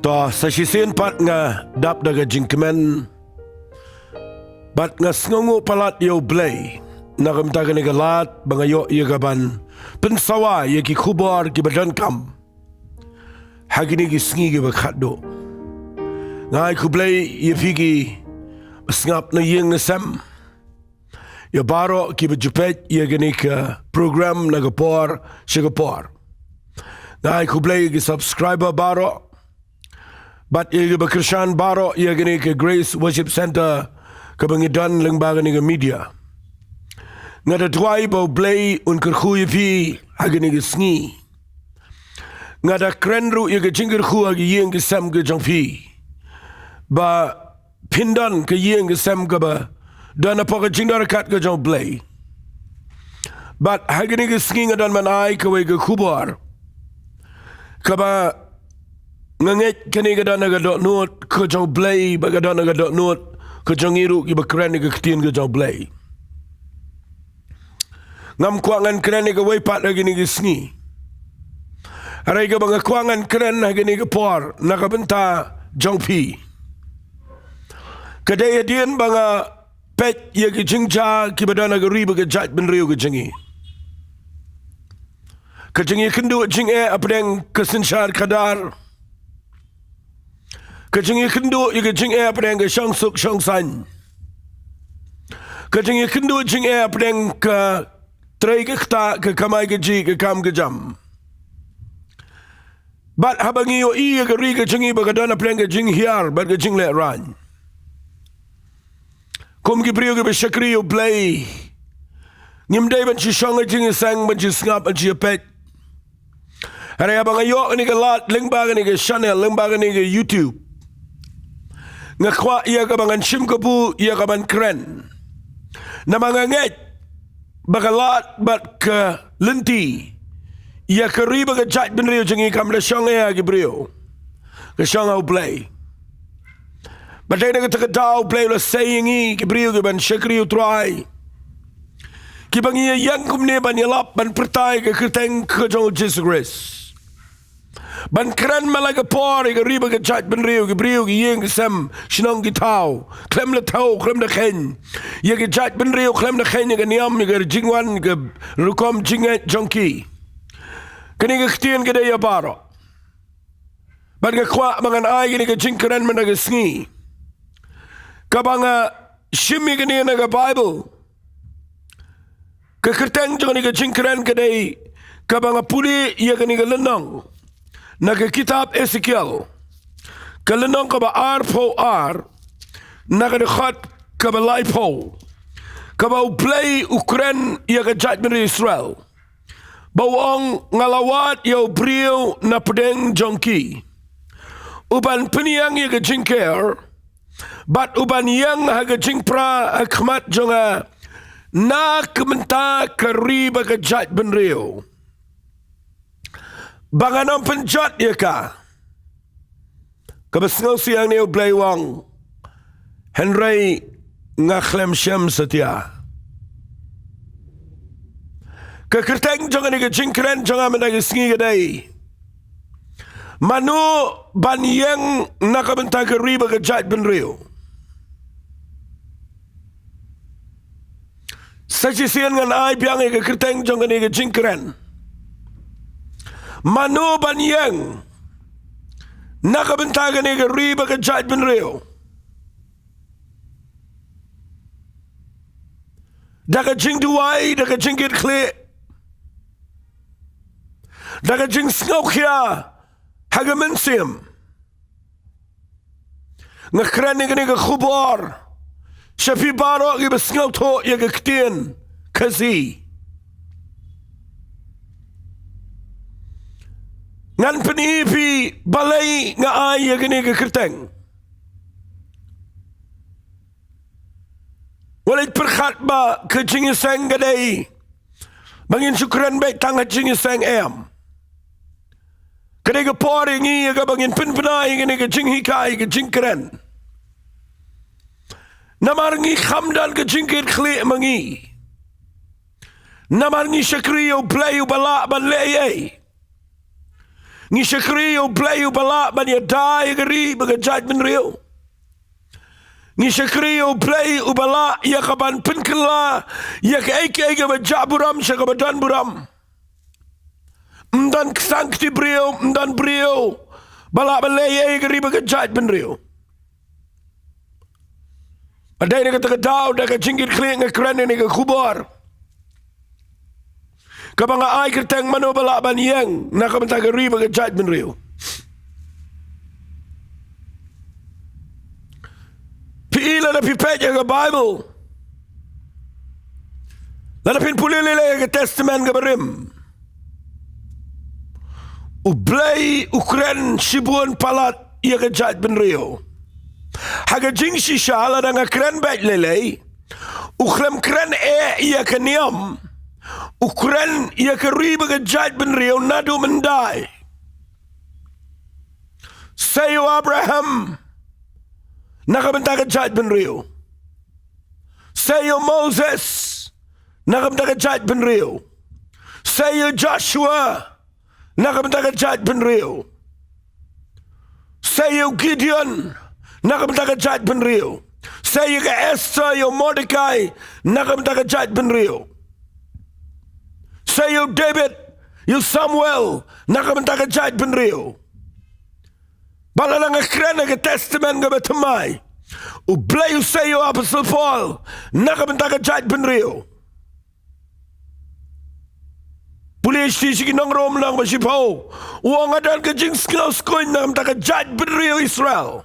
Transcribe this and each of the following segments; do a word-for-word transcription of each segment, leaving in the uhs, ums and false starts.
Ba sa shisien pat nga dap da ka jingkmen bad nga sngewnguh palat ïa U Blei na ka bynta kane ka lad ba nga ïoh ïa ka ban pynsawa ïa ki khubor kiba donkam ha kine ki sngi kiba khatduh. Nga ai khublei ïa phi kiba sngap na ïing na sem, ïa baroh kiba ju peit ïa kane ka program na ka por sha ka por. Nga ai khublei ïa ki subscriber baroh bad ïa kiba kyrshan baroh ïa kane ka Grace Worship Centre kaba ngi don lyngba kane ka media. Nga da duwai ba U Blei un kyrkhu ïa phi ha kine ki sngi. Nga da kren ruh ïa ka jingkyrkhu ha ki ïing ki sem ki jong phi, ba phin don ka ïing ka sem kaba don hapoh ka jingdon ryngkat ka jong U Blei. Bad ha kine ki sngi nga don ban ai kawei ka khubor kaba nga ngeit kane ka don ha ka dohnud ka jong U Blei bad ka don ha ka dohnud ka jong ngi ruh kiba kren ïa ka ktien ka jong U Blei. Ngam kwah ngan kren ïa kawei pat ha kine ki sngi. Hynrei kaba nga kwah ngan kren ha kine ki por na ka bynta jong phi, ka dei hadien ba nga peit ïa ki jingjia kiba don ha ka ri bad ka jaitbynriew ka jong ngi. Ka jingïakynduh jingeh hapdeng ka synshar khadar. Ka jingïakynduh ïa ka jingeh hapdeng ka shongsuk shongsaiñ. Ka jingïakynduh jingeh hapdeng ka trei ka ktah, ka kamai kajih, ka kam ka jam. Bad haba ngi ïohi ïa ka ri ka jong ngi ba ka don hapdeng ka jinghiar bad ka jinglehrain, kum ki briew kiba shakri ïa U Blei, ngim dei ban shu shong ha jingïaseng, ban shu sngap, ban shu ïapeit. Hynrei haba nga ïoh kane ka lad lyngba kane ka channel, lyngba kane ka YouTube, nga kwah ïa kaba ngan shim kabu ïa ka ban kren. Namar nga ngeit ba ka lad bad ka lynti ïa ka ri bad ka jaitbynriew jong ngi kam da shong ha ki briew, ka shong ha U Blei. Bad dei na kata ka daw U Blei u la sei ïa ngi ki briew kiban shakri U Trai, kiba ngi ïeng kumne ban ïalap, ban pyrta ïa ka kyrteng ka jong U Jisu Khrist, ban kren man la ka por ïa ka ri bad ka jaitbynriew, ki briew, ki ïing ki sem, shnong ki thaw, khlem da thew, khlem da kheiñ, ïa ka jaitbynriew, khlem da kheiñ ïa ka niam, ïa ka jingwan, ka rukom jingngeit jong ki. Kane ka ktien ka dei ïa baroh. Bad nga kwah ba ngan ai kane ka jingkren mynta ka sngi, kaba nga shim ïa kane na ka Baibl. Ka kyrteng jong kane ka jingkren ka dei, kaba nga pule ïa kane ka lynnong na ka kitab Esekiel, ka lynnong kaba arphew ar, na ka dkhot kaba laiphew, kaba U Blei u kren ïa ka jaitbynriew Israel, ba u ong, nga la wad ïa u briew na pdeng jong ki, u ban pynïeng ïa ka jingker, bad u ban ïeng ha ka jingpra ha khmat jong nga na ka bynta ka ri bad ka jaitbynriew, ba ngan ym pynjot ïa ka. Kaba sngewsih hangne U Blei u ong, hynrei nga khlem shem satia. Ka kyrteng jong kane ka jingkren jong nga mynta ka sngi ka dei, mano ban ïeng na ka bynta ka ri bad ka jaitbynriew? Sa shisien ngan ai biang ïa ka kyrteng jong kane ka jingkren, mano ban ïeng na ka bynta kane ka ri bad ka jaitbynriew? Da ka jingduwai, da ka jingkitkhlieh, da ka jingsngewkhia ha ka mynsiem. Nga kren ïa kane ka khubor sha phi baroh kiba sngewthuh ïa ka ktien Khasi. Ngan pyni ïa phi balei nga ai ïa kane ka kyrteng. Wat leit pyrkhat ba ka jingïaseng ka dei ba ngin shu kren beit tang ha jingïaseng, em. Ka dei ka por ïa ngi ïa kaba ngin pynbna ïa kane ka jinghikai, ka jingkren. Namar ngi kham don ka jingkitkhlieh ma ngi. Namar ngi shakri ïa U Blei uba lah ban leh ei ei. Ngi shakri ïa U Blei uba lah ban ïada ïa ka ri bad ka jaitbynriew. Ngi shakri ïa U Blei uba lah ïa ka ban pynkylla ïa kaei kaei kaba jah burom sha kaba don burom. Ym don ksang kti briew, ym don briew ba lah ban leh ïa ka ri bad ka jaitbynriew. Bad dei na kata ka daw, da ka jingkitkhlieh nga kren ïa kane ka khubor, kaba nga ai kyrteng: Mano ba lah ban ïeng na ka bynta ka ri bad ka jaitbynriew? Phi i, lada phi peit ïa ka Baibl, lada phin pule lei lei ïa ka Testament kaba Rim, U Blei u kren shibun palat ïa ka jaitbynriew. Ha ka jingshisha, lada nga kren beit lei lei, u khlem kren eh ïa ka niam, u kren ïa ka ri bad ka jaitbynriew naduh myndai. Sa ïa u Abraham na ka bynta ka jaitbynriew. Sa ïa u Moses na ka bynta ka jaitbynriew. Sa ïa u Joshua na ka bynta ka jaitbynriew. Sa ïa u Gideon na ka bynta ka jaitbynriew. Sa ïa ka Esther, ïa u Mordecai na ka bynta ka jaitbynriew. Sa ïa u David, ïa u Samuel na ka bynta ka jaitbynriew. Bad lada nga kren ha ka Testament kaba Thymmai, U Blei u sa ïa u Apostol Paul na ka bynta ka jaitbynriew. Pule sha ki Nong Rom lynnong ba shiphew, u ong: Nga don ka jingsngewskuiñ na ka bynta ka jaitbynriew Israel.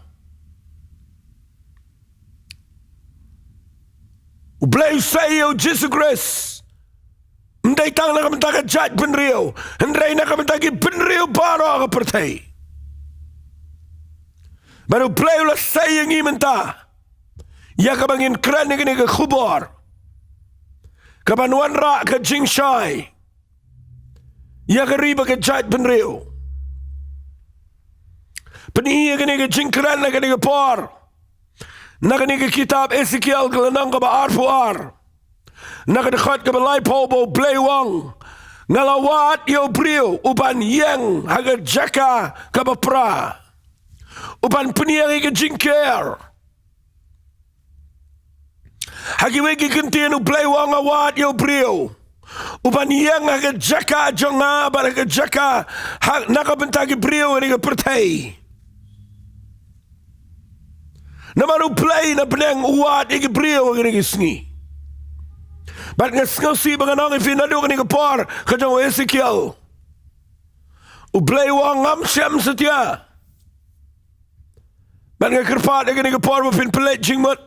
U Blei u sa ïa u Jisu Khrist ym dei tang na ka bynta ka jaitbynriew, hynrei na ka bynta ki bynriew baroh ha ka pyrthei. Bad U Blei u la sa ïa ngi mynta ïa kaba ngin kren ïa kane ka khubor, kaban wanrah ka jingshai ïa ka ri bad ka jaitbynriew. Pyni ïa kane ka jingkren ha kane ka por na kane ka kitab Esekiel, ka lynnong kaba arphew ar, na ka dkhot kaba laiphew, ba U Blei u ong: Nga la wad ïa u briew uban ïeng ha ka jaka kaba pra, uban pynïeng ïa ka jingker. Ha kiwei ki kyntien U Blei u ong: Nga wad ïa u briew uban ïeng ha ka jaka jong nga bad ha ka jaka, ha, na ka bynta ki briew ha kane ka pyrthei. Namar U Blei na bneng u wad ïa ki briew ha kine ki sngi. Bad nga sngewsih ba ngan ong ïa phi naduh kane ka por ka jong u Esekiel, U Blei u ong: Ngam shem satia. Bad nga kyrpad ha kane ka por ba phin pynleit jingmut,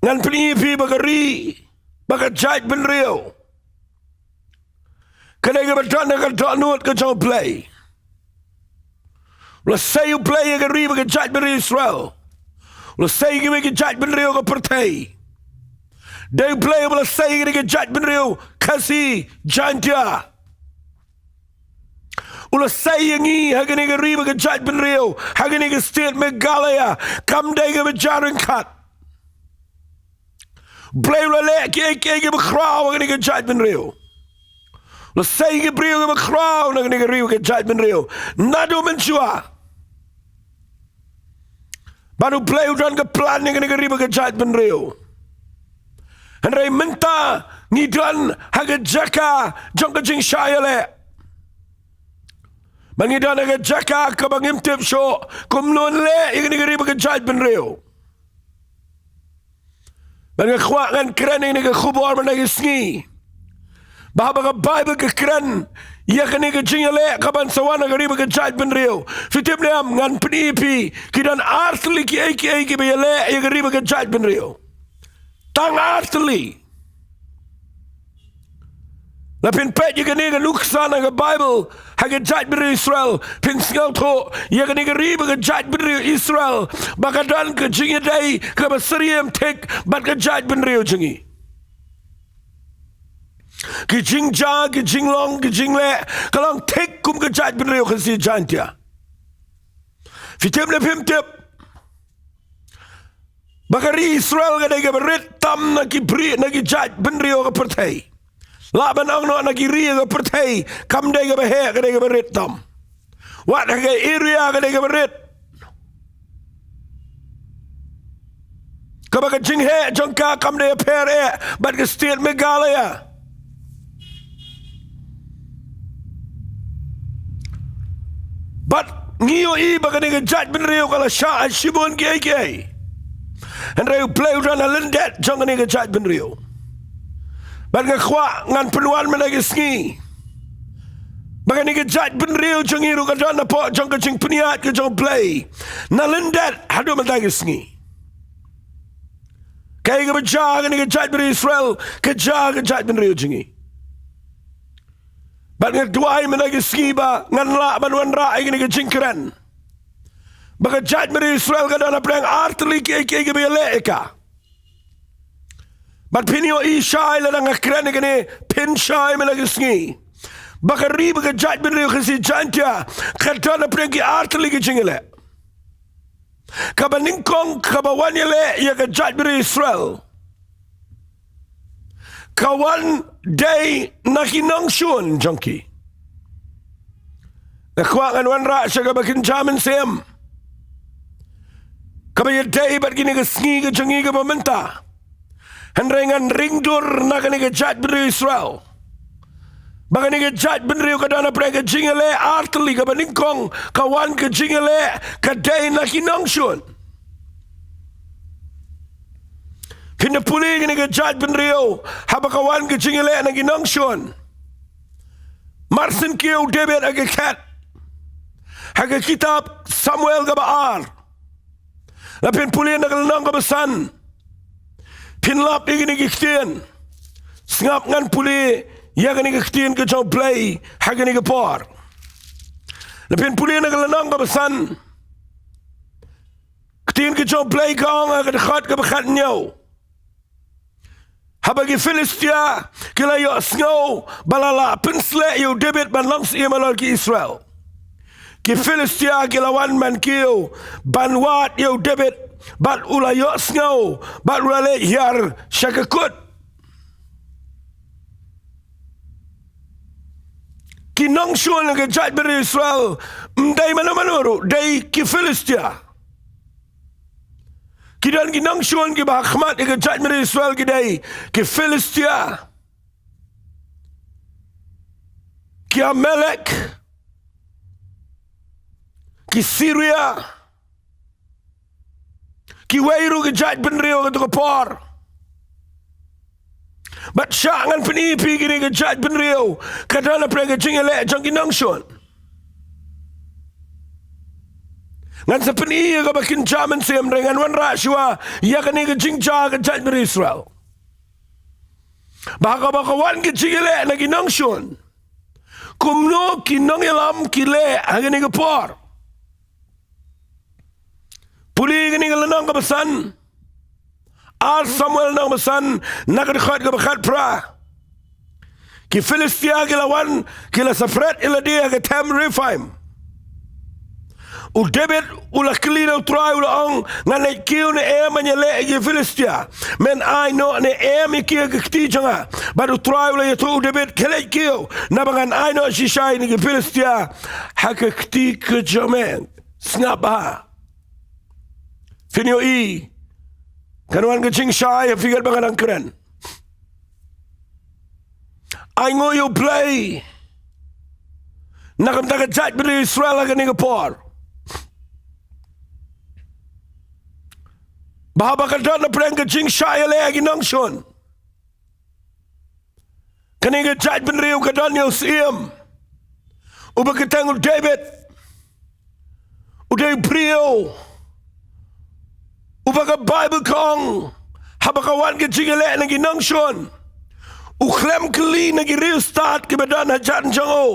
ngan pyni ïa phi ba ka ri bad ka jaitbynriew ka dei kaba don ha ka dohnud ka jong U Blei. U la sei U Blei ïa ka ri bad ka jaitbynriew Israel. U la sei ïa kiwei ki jaitbynriew ha ka pyrthei. Dei U Blei uba la sei ïa ka jaitbynriew Khasi, Jaintia. U la sei ïa ngi ha kane ka ri bad ka jaitbynriew, ha kane ka state Meghalaya, kam dei kaba jia ryngkat. U Blei u la leh kiei kiei kiba khraw ha kane ka jaitbynriew. U la sei ïa ki briew kiba khraw na kane ka ri bad ka jaitbynriew naduh mynshuwa. Bad U Blei u don ka plan ïa kane ka ri bad ka jaitbynriew. Hynrei mynta ngi don ha ka jaka jong ka jingshah ïaleh. Bad ngi don ha ka jaka kaba ngim tip shuh kumno ngi leh ïa kane ka ri bad ka jaitbynriew. Bad nga kwah ngan kren ïa kane ka khubor mynta ki sngi, ba haba ka Baibl ka kren ïa kane ka jingïaleh kaban sa wan ha ka ri bad ka jaitbynriew, phi tip ne em, ngan pyni ïa phi, ki don ar tylli kiei kiei kiba ïaleh ïa ka ri bad ka jaitbynriew. Tang ar tylli. La phin peit ïa kane ka nuksa na ka Baibl ha ka jaitbynriew Israel, phin sngewthuh ïa kane ka ri bad ka jaitbynriew Israel ba ka don ka jingïadei kaba syriem thik bad ka jaitbynriew jong ngi. Ki jingjia, ki jinglong, ki jingleh, ka long thik kum ka jaitbynriew Khasi Jaintia. Phi tip ne phim tip ba ka ri Israel ka dei kaba rit tam na ki bri, na ki jaitbynriew ha ka pyrthei? Lah ban ong noh na ki ri ha ka pyrthei kam dei kaba heh, ka dei kaba rit tam. Wat ha ka area ka dei kaba rit. Kaba ka jingheh jong ka kam dei pher eh bad ka state Meghalaya. Bad ngi ïohi ba kane ka jaitbynriew ka la shah ha shibun kiei kiei. Hynrei U Blei u don ha lyndet jong kane ka jaitbynriew. Bad nga kwah ngan pynwan mynta ka sngi ba kane ka jaitbynriew jong ngi ruh ka don hapoh jong ka jingpynïaid ka jong U Blei na lyndet haduh mynta ka sngi. Kaei kaba jia ha kane ka jaitbynriew Israel ka jia ha ka jaitbynriew jong ngi. Bad nga duwai mynta ka sngi ba ngan lah ban wanrah ïa kane ka jingkren ba ka jaitbynriew Israel ka don hapdeng ar tylli kiei kiei kiba ïaleh ïa ka. Bad phin ïohi shai lada nga kren ïa kane, phin shai mynta ka sngi ba ka ri ba ka jaitbynriew Khasi Jaiñtia ka don hapdeng ki ar tylli ki jingïaleh. Kaba nyngkong kaba wan ïaleh ïa ka jaitbynriew Israel ka wan dei na ki nongshun jong ki. Nga kwah ngan wanrah sha kaba kynja mynsiem kaba ïadei bad kine ki sngi ki jong ngi kiba mynta. Hynrei ngan ring dur na kane ka jaitbynriew Israel ba kane ka jaitbynriew ka don hapdeng ka jingïaleh ar tylli. Kaba nyngkong ka wan ka jingïaleh ka dei na ki nongshun. Phin da pule kane ka jaitbynriew haba ka wan ka jingïaleh na ki nongshun. Mar shen kiew David ha ka khet ha ka kitab Samuel kaba ar. Lada phin pule na ka lynnong kaba san phin lap ïa kine ki ktien. Sngap ngan pule ïa kine ki ktien ka jong U Blei ha kane ka por. Lada phin pule na ka lynnong kaba san, ktien ka jong U Blei ka ong ha ka dkhot kaba khathynñiew. Haba ki Philistia ki la ïohsngew ba la lah pynsleh ïa u David ban long syiem halor ki Israel, ki Philistia ki la wan man kiew ban wad ïa u David, bad u la ïohsngew bad u la leit hiar sha ka kut. Ki nongshun ka jaitbynriew Israel ym dei mano mano ruh, dei ki Philistia. Ki don ki nongshun kiba ha khmat ïa ka jaitbynriew Israel ki dei ki Philistia, ki Amalek, ki Syria, kiwei ruh ki jaitbynriew ha kato ka por. Bad shah ngan pyni ïa phi kine ki jaitbynriew ka don hapdeng ka jingïaleh jong ki nongshun. Ngan sa pyni ïa kaba kynja mynsiem, hynrei ngan wanrah shuwa ïa kane ka jingjia ka jaitbynriew Israel. Ba haba ka wan ka jingïaleh na ki nongshun, kumno ki nongïalam ki leh ha kane ka por. Pule kane ka lynnong kaba san, ar Samuel lynnong kaba san, na ka dkhot kaba khatphra. Ki Philistia ki la wan, ki la saphriang ïa lade ha ka them Rephaim. U David u la kylli na U Trai, u la ong, ngan leit kiew ne em ban ïaleh ïa ki Philistia? Men ai noh ne em ïa ki ha ka kti jong nga? Bad U Trai u la ïathuh, U David, khie leit kiew, naba ngan ai noh shisha ïa ki Philistia ha ka kti ka jong me. Sngap bha. Phin ïohi, kan wan ka jingshai ha phi katba nga dang kren. Ai nguh ïa U Blei na ka bynta ka jaitbynriew Israel ha kane ka por. Ba haba ka don hapdeng ka jingshah ïaleh ha ki nongshun, kane ka jaitbynriew ka don ïa u syiem uba kyrteng u David, u dei u briew uba ka Baibl ka ong, haba ka wan ka jingïaleh na ki nongshun, u khlem kylli na ki riewstad kiba don hajan jong u.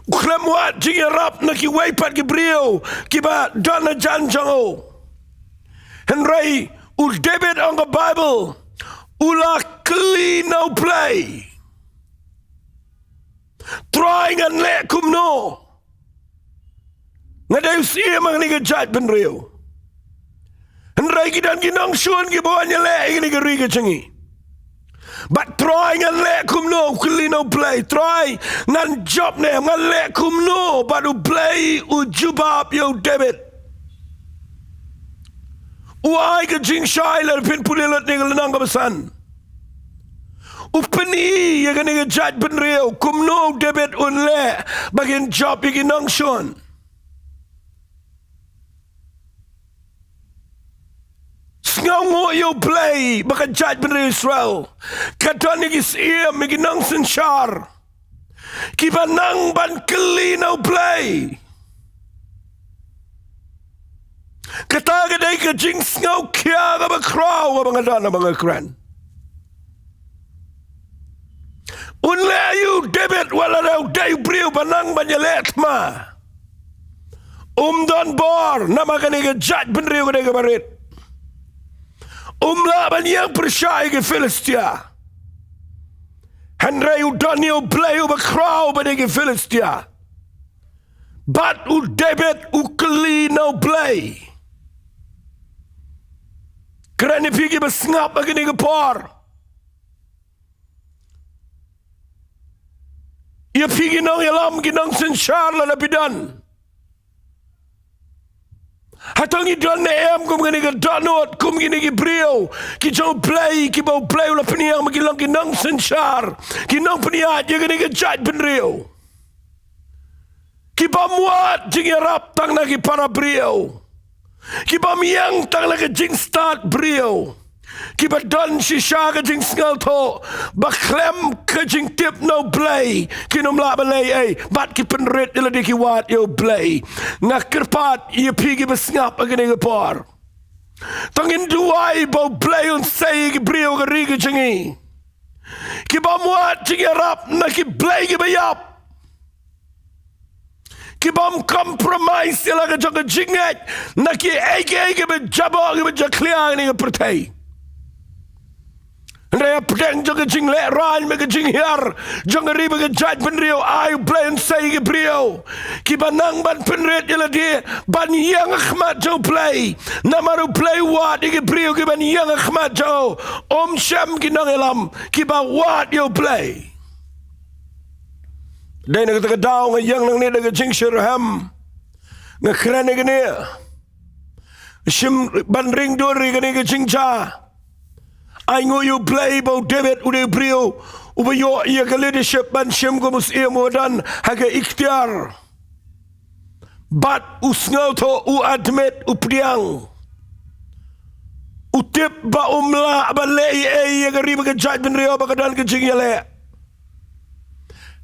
U khlem wad jingïarap na kiwei pat ki briew kiba don hajan jong u. Hynrei u David, ong ka Baibl, u la kylli na U Blei, Trai, ngan leh kumno? Nga dei u syiem ha kane ka jaitbynriew. Hynrei ki don ki nongshun kiba wan ïaleh ha kane ka ri ka jong ngi. Bad Trai, ngan leh kumno? U kylli na U Blei. Trai, ngan jop ne em? Ngan leh kumno? Bad U Blei u jubab ïa u David. U ai ka jingshai, lada phin pule lut na ka lynnong kaba san. U pyni ïa kane ka jaitbynriew kumno u David un leh ba kin jop ïa ki nongshun. Sngewnguh ïa U Blei ba ka jaitbynriew Israel ka don ïa ki syiem, ïa ki nongsynshar kiba nang ban kylli na U Blei. Kata ka dei ka jingsngewkhia kaba khraw kaba nga don, kaba nga kren. Un leh ïa u David wat la u dei u briew ba nang ban ïaleh thma. Um don bor namar kane ka jaitbynriew ka dei kaba rit. Um lah ban ïeng pyrshah ïa ki Philistia. Hynrei u don ïa U Blei uba khraw ba dei ki Philistia. Bad u David u kylli na U Blei. Kren ïa phi kiba sngap ha kane ka por. Ïa phi ki nongïalam, ki nongsynshar, lada phi don. Hato ngi don ne em kum kine ki dohnud, kum kine ki briew ki jong U Blei, kiba U Blei u la pynïeng ba ki long ki nongsynshar, ki nongpynïaid ïa kine ki jaitbynriew? Ki bym wad jingïarap tang na ki para briew. Ki bym ïeng tang na ka jingstad briew. Kiba don shisha ka jingsngewthuh ba khlem ka jingtip na U Blei kin ym lah ban leh ei ei, bad ki pynrit ïa lade, ki wad ïa U Blei. Nga kyrpad ïa phi kiba sngap ha kane ka por. To ngin duwai ba U Blei un sei ïa ki briew ha ka ri ka jong ngi ki bym wad jingïarap na ki blei kiba ïap, ki bym compromise ïa la ka jong ka jingngeit na kiei kiei kiba jaboh, kiba jakhlia ha kane ka pyrthei. Hynrei hapdeng jong ka jinglehrain bad ka jinghiar jong ka ri bad ka jaitbynriew, ai U Blei un sei ïa ki briew kiba nang ban pynrit ïa lade ban ïeng ha khmat jong U Blei. Namar U Blei u wad ïa ki briew kiban ïeng ha khmat jong u. Um shem ki nongïalam kiba wad ïa U Blei. Dei na kata ka daw nga ïeng nangne da ka jingshitrhem. Nga kren ïa kane. Shim ban ring dur ïa kane ka jingjia. Ai nguh ïa U Blei ba u David u dei u briew uba ïoh ïa ka leadership ban shim kum u syiem uba don ha ka iktiar. Bad u sngewthuh, u admit, u pdiang. U tip ba um lah ban leh ei ei ïa ka ri bad ka jaitbynriew ba ka don ka jingïaleh.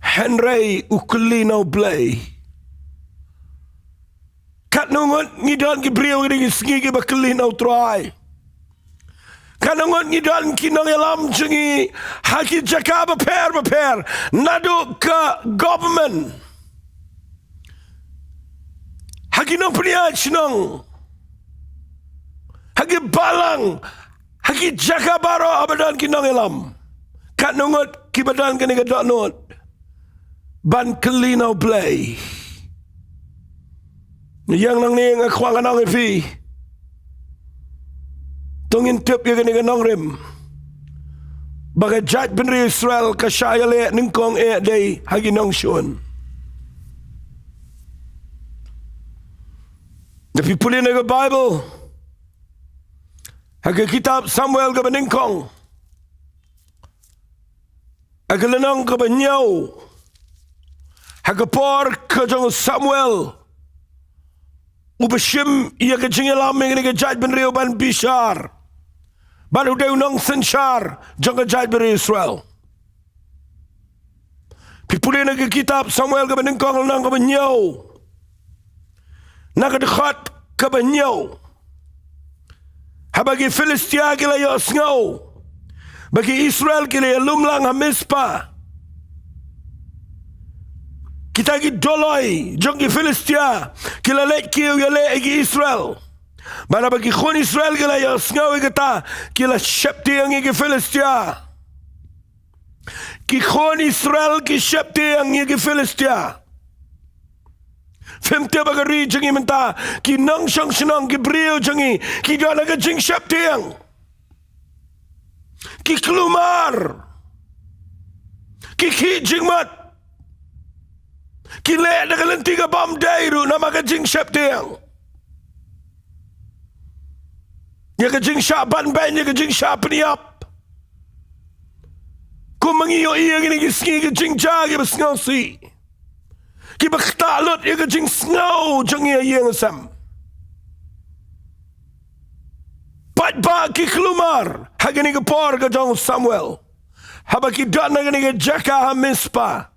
Hynrei u kylli na U Blei. Katno ngut ngi don ki briew kine ki sngi kiba kylli na U Trai? Katno ngut ngi don ki nongïalam jong ngi ha ki jaka bapher bapher, naduh ka government, ha ki nongpynïaid shnong, ha ki balang, ha ki jaka baroh haba don ki nongïalam? Katno ngut kiba don kane ka dohnud ban kylli na U Blei? Ïa nangne nga kwah ngan ong ïa phi, to ngin tip ïa kane ka nongrim ba ka jaitbynriew Israel ka shah ïaleh nyngkong eh dei ha ki nongshun. Lada phi pule na ka Baibl, ha ka kitab Samuel kaba nyngkong, ha ka lynnong kaba hynñiew, ha ka por ka jong u Samuel uba shim ïa ka jingïalam ïa kane ka jaitbynriew ban bishar, bad u dei u nongsynshar jong ka jaitbynriew Israel. Phi pule na ka kitab Samuel kaba nyngkong, lynnong kaba hynñiew, na ka dkhot kaba hynñiew. Haba ki Philistia ki la ïohsngew ba ki Israel ki la ïalum lang ha Mizpa, kita ki dolloi jong ki Philistia ki la leit kiew ïaleh ïa ki Israel. Bad haba ki khun Israel ki la ïohsngew ïa kata, ki la sheptieng ïa ki Philistia. Ki khun Israel ki sheptieng ïa ki Philistia. Phim tip, ha ka ri jong ngi mynta, ki nongshong shnong, ki briew jong ngi ki don ha ka jingsheptieng. Ki kulmar. Ki khih jingmut. Ki leh da ka lynti ka bym dei ruh namar ka jingsheptieng. Ïa ka jingshah banbeiñ, ïa ka jingshah pynïap. Kumba ngi ïohi ïa kine ki sngi, ka jingjia kiba sngewsih, kiba ktah lut ïa ka jingsngew jong ngi ha ïing ha sem. Paidbah ki kulmar ha kane ka por ka jong u Samuel, haba ki don ha kane ka jaka ha Mizpah.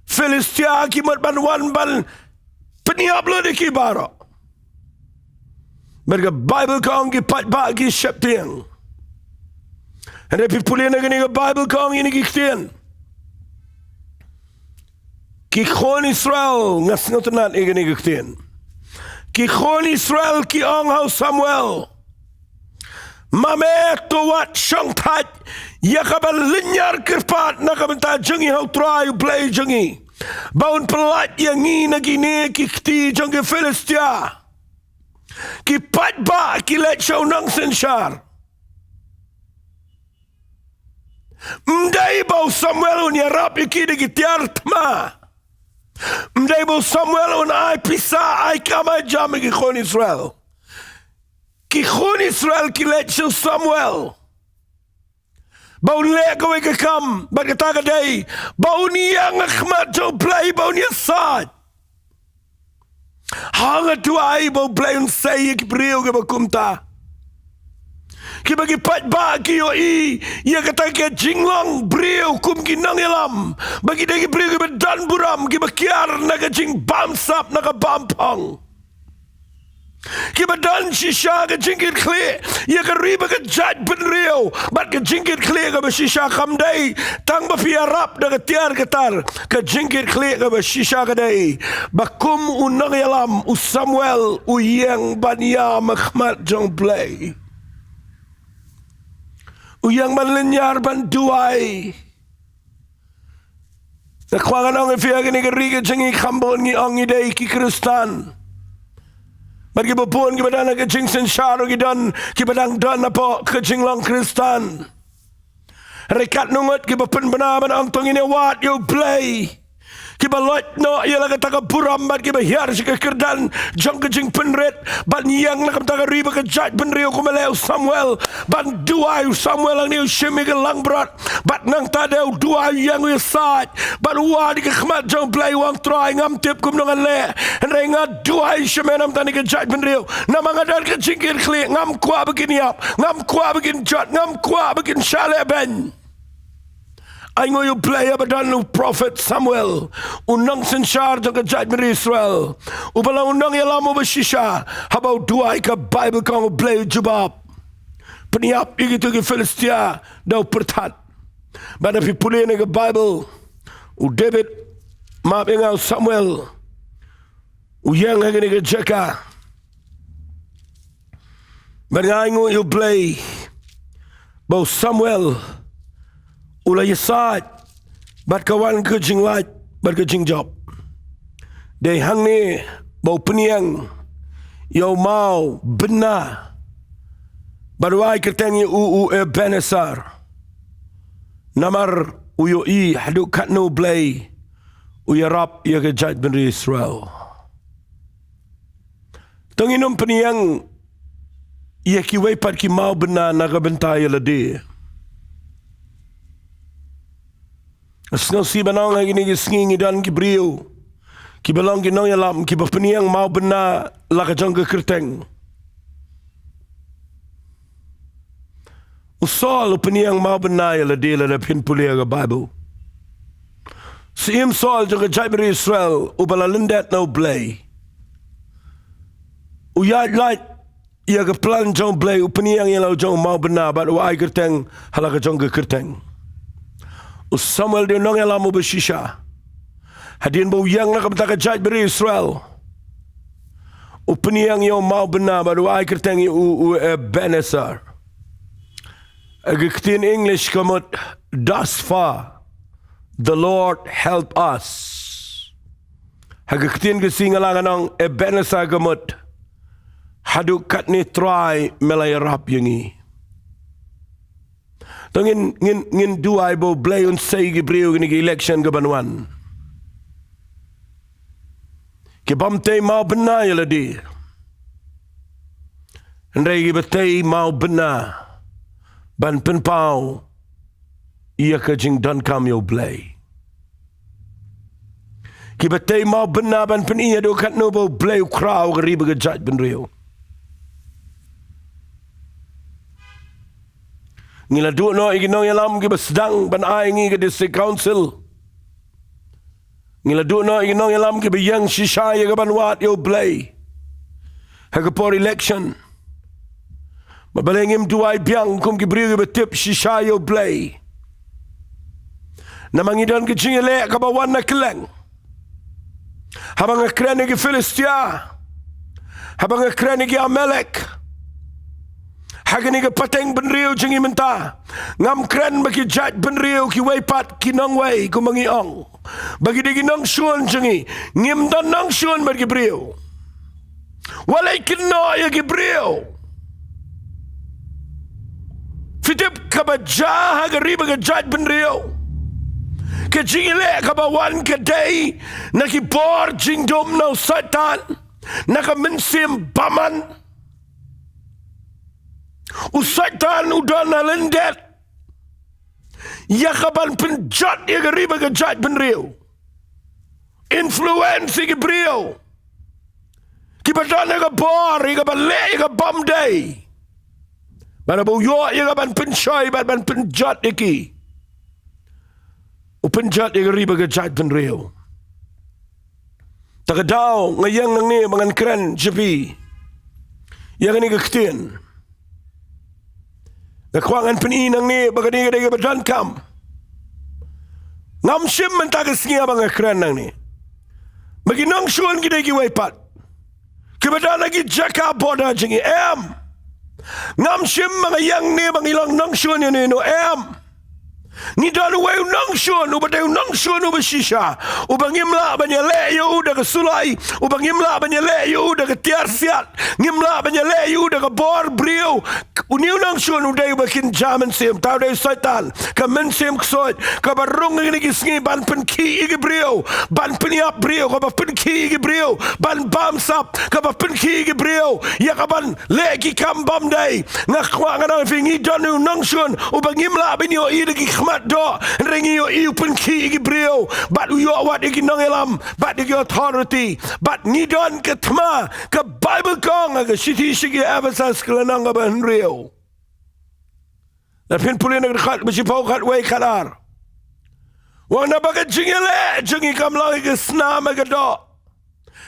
Philistia ki mut ban wan ban pynïap lut ïa ki baroh. Bad ka Baibl ka ong ki paidbah ki sheptieng. Hynrei phi pule na kane ka Baibl ka ong ïa kine ki ktien. Ki khun Israel, nga sngewtynnad ïa kine ki ktien. Ki khun Israel ki ong ha u Samuel, ma me to wat shongthait ïa kaba lynñiar kyrpad na ka bynta jong ngi ha u Trai u Blei jong ngi, ba un pyllait ïa ngi na kine ki kti jong ki Philistia. Ki paidbah ki leit sha u nongsynshar. Ym dei ba u Samuel un ïarap ïa ki da ki tiar thma. Ym dei ba u Samuel un ai pisa, ai kam ai jam ïa ki khun Israel. Ki khun Israel ki leit sha u Samuel ba un leh kawei ka kam, bad kata ka dei ba un ïeng ha khmat jong u Blei, ba un ïasaid. Ha nga duwai ba u Blei un sei ïa ki briew kiba kumta, kiba ki paidbah ki ïohi ïa kata ka jinglong briew kum ki nongïalam ba ki dei ki briew kiba don burom, kiba kiar na ka jingbamsap, na ka bamphong, kiba don shisha ka jingkitkhlieh ïa ka ri bad ka jaitbynriew. Bad ka jingkitkhlieh kaba shisha kam dei tang ba phi ïarap da ka tiar ka tar. Ka jingkitkhlieh kaba shisha ka dei ba kum u nongïalam u Samuel u ïeng ban ïam ha khmat jong u Blei, u ïeng ban lynñiar, ban duwai. Nga kwah ngan ong ïa phi, ha kane ka ri ka jong ngi kham bun ngi ong ngi dei ki Khristan, bad kiba bun kiba don ha ka jingsynshar ruh ki don kiba dang don hapoh ka jinglong Khristan. Hynrei katno ngut kiba pynbna ban ong to ngin ïawad ïa u Blei, kiba loit noh ïa la kata ka burom bad kiba hiar sha ka kyrdan jong ka jingpynrit ban ïeng na ka bynta ka ri bad ka jaitbynriew kumba leh u Samuel, ban duwai. U Samuel hangne u shim ïa ka langbrot bad nangta dei u duwai, u ïeng u ïasaid bad u wad ïa ka khmat jong u Blei, u ong Trai, ngam tip kumno ngan leh, hynrei nga duwai sha me na ka bynta kane ka jaitbynriew, namar nga don ka jingkitkhlieh, ngam kwah ba kin ïap, ngam kwah ba kin jot, ngam kwah ba kin shah lehbeiñ. Ainguh ïa u Blei haba don u prophet Samuel, u nongsynshar jong ka jaitbynriew Israel, uba long u nongïalam uba shisha. Haba u duwai, ka Baibl ka ong u Blei u jubab, pynïap ïa kito ki Philistia da u pyrthat. Bad lada phi pule na ka Baibl, u David, map ïa nga, u Samuel, u ïeng ha kane ka jaka. Bad nga ainguh ïa u Blei ba u Samuel u la ïasaid bad ka wan ka jinglait bad ka jingjop. Dei hangne ba u pynïeng ïa u mawbynna bad u ai kyrteng ïa u, u Ebenezer, namar u ïohi haduh katno u Blei u ïarap ïa ka jaitbynriew Israel. To ngin ym pynïeng ïa kiwei pat ki mawbynna na ka bynta ïa lade. Sngewsih ban ong, ha kine ki sngi ngi don ki briew kiba long ki nongïalam kiba pynïeng mawbynna la ka jong ka kyrteng. U Saul u pynïeng mawbynna ïa lade, lada phin pule ha ka Baibl. Syiem Saul jong ka jaitbynriew Israel uba la lyndet na u Blei, u ïaid lait ïa ka plan jong u Blei, u pynïeng ïa la u jong u mawbynna bad u ai kyrteng ha la ka jong ka kyrteng. U Samuel dei u nongïalam uba shisha. Hadien ba u ïeng na ka bynta ka jaitbynriew Israel, u pynïeng ïa u mawbynna bad u ai kyrteng ïa u, u Ebenezer. Ha ka ktien English ka mut, "Thus far, the Lord help us." Ha ka ktien Khasi nga lah ban ong, Ebenezer ka mut, "Haduh katne Trai me la ïarap ïa ngi." To ngin, ngin, ngin duwai ba U Blei un sei ki briew kine ki election ka ban wan, ki bym tei mawbynna ïa lade, hynrei kiba tei mawbynna ban pynpaw ïa ka jingdonkam ïa U Blei. Kiba tei mawbynna ban pyni ïa u katno ba U Blei u khraw ha ka ri bad ka jaitbynriew. Ngi la duh noh ïa ki nongïalam kiba sdang ban ai ngi ka District Council. Ngi la duh noh ïa ki nongïalam kiba ïeng shisha ïa ka ban wad ïa U Blei ha ka por election. Bad balei ngim duwai biang kum ki briew kiba tip shisha ïa U Blei? Namar ngi don ka jingïaleh kaba wan na kylleng. Haba nga kren ïa ki Philistia, haba nga kren ïa ki Amalek, ha kane ka pateng bynriew jong ngi mynta, ngam kren ba ki jaitbynriew kiwei pat ki nongwei kumba ngi ong ba ki dei ki nongshun jong ngi. Ngim don nongshun bad ki briew. Wat leh kynnoh ïa ki briew. Phi tip, kaba jia ha ka ri bad ka jaitbynriew, ka jingïaleh kaba wan ka dei na ki bor jingdum na u Soitan, na ka mynsiem bymman. U Soitan u don ha lyndet ïa ka ban pynjot ïa ka ri bad ka jaitbynriew, influence ïa ki briew kiba don ïa ka bor ïa ka ban leh ïa ka bym dei. Bad haba u ïoh ïa ka ban pynshoi bad ban pynjot ïa ki, u pynjot ïa ka ri bad ka jaitbynriew. Ta ka daw nga ïeng nangne ba ngan kren sha phi ïa kane ka ktien. Nga kwah ngan pyni nangne ba kane ka dei kaba donkam. Ngam shim mynta ka sngi ba nga kren nangne ba ki nongshun ki dei kiwei pat kiba don ha ki jaka border jong ngi, em. Ngam shim ba nga ïeng ne ba ngi long nongshun ïano ïano, em. Ngi don uwei u nongshun uba dei u nongshun uba shisha, uba ngim lah ban ïaleh ïa u da ka sulai, uba ngim lah ban ïaleh ïa u da ka tiar siat, ngim lah ban ïaleh ïa u da ka bor briew. Une u nongshun u dei uba kynja mynsiem, ta u dei u Soitan, ka mynsiem ksuid kaba rung ha kine ki sngi ban pynkhih ïa ki briew, ban pynïap briew, kaba pynkhih ïa ki briew, ban bamsap, kaba pynkhih ïa ki briew ïa ka ban leh ki kam bym dei. Nga kwah ngan ong ïa phi, ngi don u nongshun uba ngim lah ban ïohi da ki khmat doh, hynrei ngi ïohi u pynkhih ïa ki briew bad u ïoh wat ïa ki nongïalam bad ïa ki authority. Bad ngi don ka thma, ka Baibl ka ong ha ka shithi sha ki Ephesus ka lynnong kaba hynriew. Lada phin pule na ka dkhot kaba shiphew, khatwei, khatar, u ong naba ka jingïaleh jong ngi kam long ïa ka snam ha ka doh,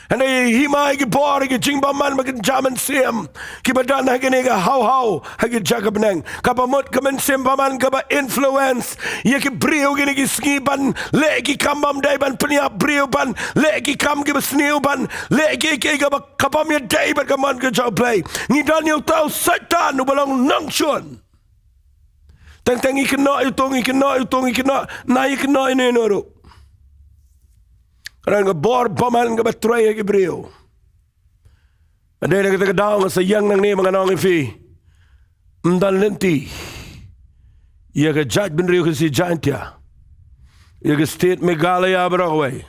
hynrei ïa ka hima, ïa ki bor, ïa ka jingbymman bad ka kynja mynsiem kiba don ha kane ka hawhaw ha ka jaka bneng. Kaba mut ka mynsiem bymman kaba influence ïa ki briew kine ki sngi ban leh ki kam bym dei, ban pynïap briew, ban leh ki kam kiba sniew, ban leh kiei kiei kaba, ka bym ïadei bad ka mon ka jong U Blei. Ngi don ïa uta u Soitan uba long nongshun. Teng teng ngi kynnoh ïa uto, ngi kynnoh ïa uto, ngi kynnoh, ngi kynnoh ïa uno ïa uno ruh. Ka don ka bor bymman kaba trei ha ki briew. Hynrei na kata ka daw nga sa ïeng nangne ba ngan ong ïa phi, ym don lynti ïa ka jaitbynriew Khasi Jaiñtia, ïa ka state Meghalaya baroh kawei,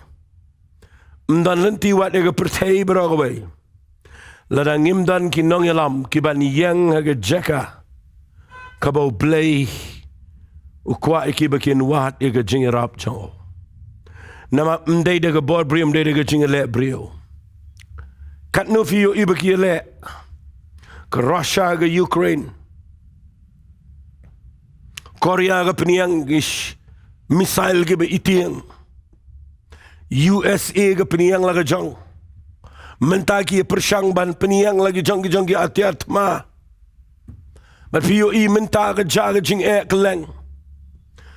ym don lynti wat ïa ka pyrthei baroh kawei, lada ngim don ki nongïalam ki ban ïeng ha ka jaka kaba U Blei u kwah ïa ki ba kin wad ïa ka jingïarap jong u. Namar ym dei da ka bor briew, ym dei da ka jingïaleh briew. Katno phi ïohi ba ki ïaleh? Ka Russia, ka Ukraine, Korea ka pynïeng ki sh-, missile kiba itieng. U S A ka pynïeng la ka jong. Mynta ki pyrshang ban pynïeng la ki jong, ki jong ki atiar thma. Bad phi ïohi mynta ka jia ka jingeh kylleng.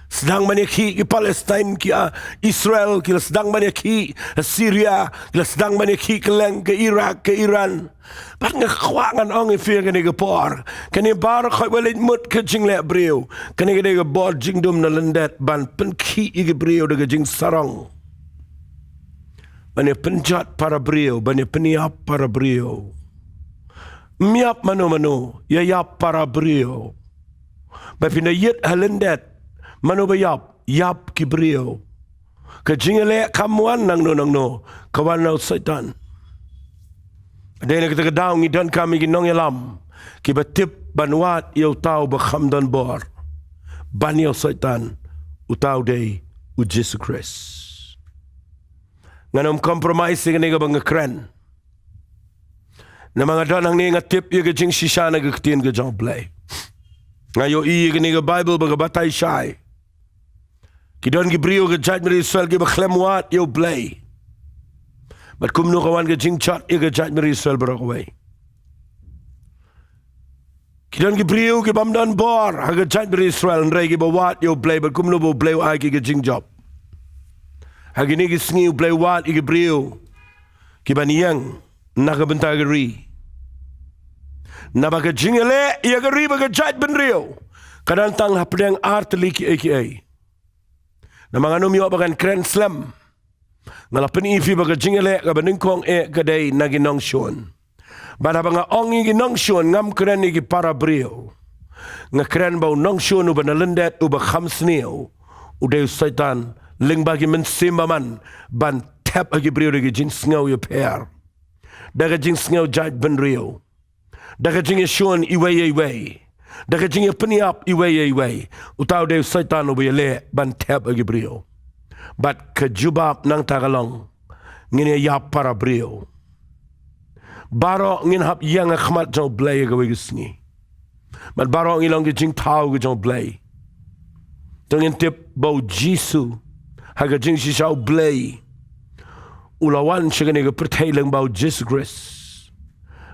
Sdang ban ïakhih ki Palestine ki, ah, Israel, ki la sdang ban ïakhih Syria, ki la sdang ban ïakhih kylleng ka Iraq, ka Iran. Bad nga kwah ngan ong ïa phi ha kane ka por, kane baroh khoit wat leit mut ka jingleh briew, kane ka dei ka bor jingdum na lyndet ban pynkhih ïa ki briew da ka jingsarong, ban ïa pynjot para briew, ban ïa pynïap para briew. Ym ïap mano mano, ïa ïap para briew. Ba phin da ïit ha lyndet, mano ba ïap? Ïap ki briew. Ka jingïaleh kam wan nangno nangno, ka wan na u Soitan. Dei na kata ka daw ngi donkam ïa ki nongïalam kiba tip ban wad ïa uta uba kham don bor ban ïa u Soitan, uta u dei u Jisu Khrist. Ngan ym compromise ïa kane kaba nga kren. Namar nga don hangne nga tip ïa ka jingshisha na ka ktien ka jong U Blei. Nga ïohi ïa kane ka Baibl ba ka batai shai. Ki don ki briew ka jaitbynriew Israel kiba khlem wad ïa U Blei. Bad kumno ka wan ka jingjot ïa ka jaitbynriew Israel baroh kawei? Ki don ki briew kibym don bor ha ka jaitbynriew Israel, hynrei kiba wad ïa U Blei, bad kumno ba U Blei u ai ki ka jingjop? Ha kine ki sngi U Blei u wad ïa ki briew kiban ïeng na ka bynta ka ri. Naba ka jingïaleh ïa ka ri bad ka jaitbynriew ka don tang hapdeng ar tylli kiei kiei. Namar ngan ym ïoh ba ngan kren slem. Nga la pyni ïa phi ba ka jingïaleh kaba nyngkong eh ka dei na ki nongshun. Bad haba nga ong ïa ki nongshun, ngam kren ïa ki para briew. Nga kren ba u nongshun uba na lyndet, uba kham sniew, u dei u Soitan lyngba ki mynsiem bymman ban thep ha ki briew da ka jingsngew ïapher, da ka jingsngew jaitbynriew, da ka jingïashun iwei ïa iwei, da ka jingïapynïap iwei ïa iwei. Uta u dei u Soitan uba ïaleh ban thep ha ki briew. Bad ka jubab nangta ka long, ngin ïa ïap para briew. Baroh ngin hap ïeng ha khmat jong U Blei ha kawei ka sngi. Bad baroh ngi long ki jingthaw ka jong U Blei. To ngin tip ba u Jisu, ha ka jingshisha U Blei u la wan sha kane ka pyrthei lyngba u Jisu Khrist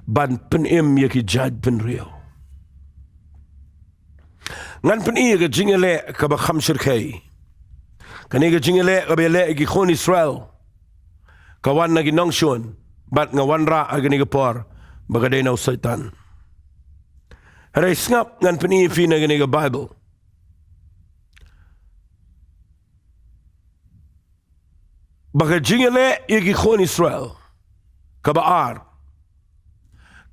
ban pynim ïa ki jaitbynriew. Ngan pyni ïa ka jingïaleh kaba kham shyrkhei. Kane ka jingïaleh kaba ïaleh ïa ki khun Israel ka wan na ki nongshun, bad nga wanrah ha kane ka por ba ka dei na u Soitan. Hynrei sngap, ngan pyni ïa phi na kane ka Baibl ba ka jingïaleh ïa ki khun Israel kaba ar,